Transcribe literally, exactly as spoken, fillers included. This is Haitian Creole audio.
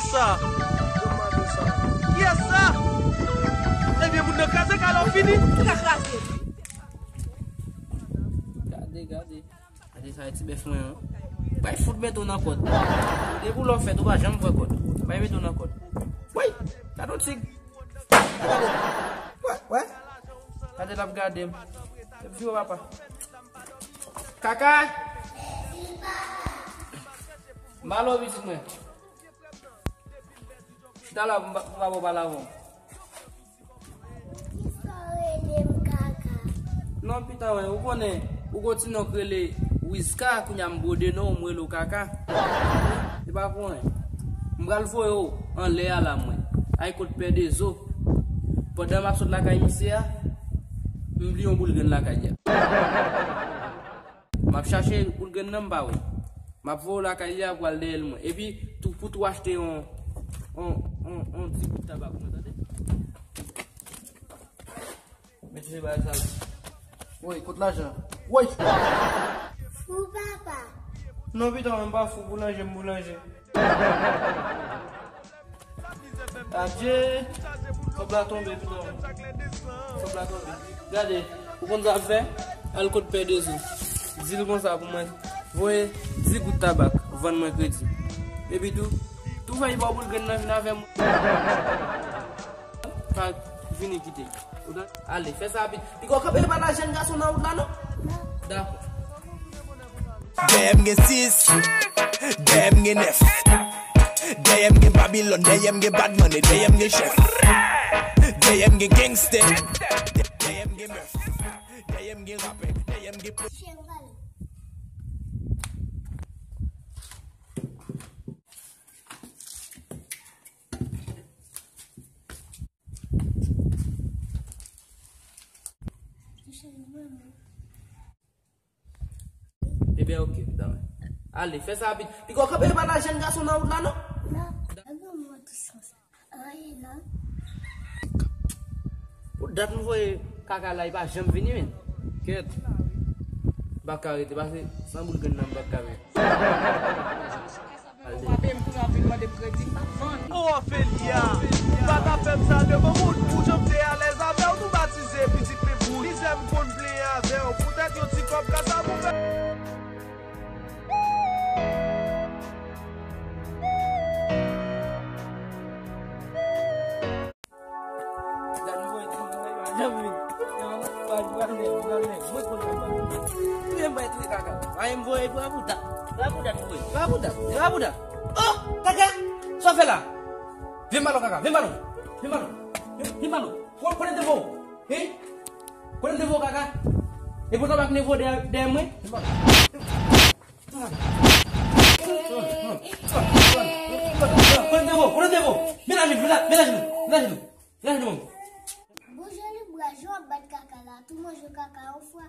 Sa. Kiyès sa? Ebyen, moun nan kraze kay la, w fini. Ki ka kraze? Gade, gade. Gade sa, ti bèf mwen an. Bay fout mete w nan kòd. Depi w lè w fèt, ou pa janm pran kòd. Bay mete w nan kòd. Woy! Gade yon tig. Gade. Wè, wè. Gade l ap gade m. Epi fi w papa. Kaka! M ba w pitit mwen. Chita la pou m pa, pou m pa ba w pale avè w. Kisa w rele m kaka? Non, pita wè, ou konnen, ou gon ti non k rele Wiska, kounye a m bwode non w, m rele w kaka. Se pa pou anyen. M pral voye w anlè a la, mwen. Ay kot Pè Dezo. Pandan m ap sot lakay misye a, m bliye yon boul grenn lakay li a. M ap chache boul grenn nan, m pa wè. M ap voye w lakay li a pou al dèyè l mwen. Epi, tou, pou tou achte yon, yon, yon, yon ti bout tabak mwen, tande? Mete se bagay sa la. Woy, kot lajan? Woy! Fou papa. Non, pita, mwen pa fou, boulanje, m boulanje. Adje! Kòb la tonbe, pita. Kòb la tonbe. Gade, ou konn sa ap fè? Al kot Pè Dezo. Di l konsa pou mwen voye dis goud tabak, vann mwen kredi. Epi tou, tou fè l ba w boul grenn nan vin avè mwen. Pa vini kite. Ou tande? Ale, fè sa rapid. Piga w kanpe pa nan jèn gason nan wout la, non? Dakò. Dèyè m gen sis, dèyè m gen nèf. Dèyè m gen Babilòn, dèyè m gen Badman, e dèyè m gen chèf. Dèyè m gen gangstè, dèyè m gen mèf. Dèyè m gen rapè, dèyè m gen Ebyen, oke, pitit mwen. Ale, fè sa rapid. Piga w kanpe pa nan jèn gason nan wout la, non? Non, pa gen mwen tou sa. Anyen, non. Pou dat m voye kaka la, li pa janm vini, men. Kèt. M pa ka rete, pase san boul grenn nan, m pa ka rete. Ou pa peye m tou rapid, mande m kredi, m ap vann. O Ofelia, ou pa ka fè m sa devan moun, pou jan m te alèz avè w, nou batize pitit men bout. Mizè m konn plenyen avè w, poutèt yon ti kòb ka sa pou fè. Gad nou voye ti moun nan yo, janm vin. Yo, pa, pa, pa, pa, pa, mwen konn sa pa. Touye m bay touye kaka. Ay, m voye pou Abouda. Pou Abouda m voye. Pou Abouda. Pou Abouda. Oh, kaka! Sa w fè la? Vin ba non, kaka. Vin ba non. Vin ba non. Vin, vin ba non. Konnen devan w. Hein? Konnen devan w, kaka. E pou tabak nevo dèyè, dèyè mwen. Vin ba non. Konnen devan, konnen devan. Mete ajenou, mete ajenou, mete ajenou, mete ajenou. Bon, Joli Bra, jan w ap bat kaka la, tou manje kaka yon fwa.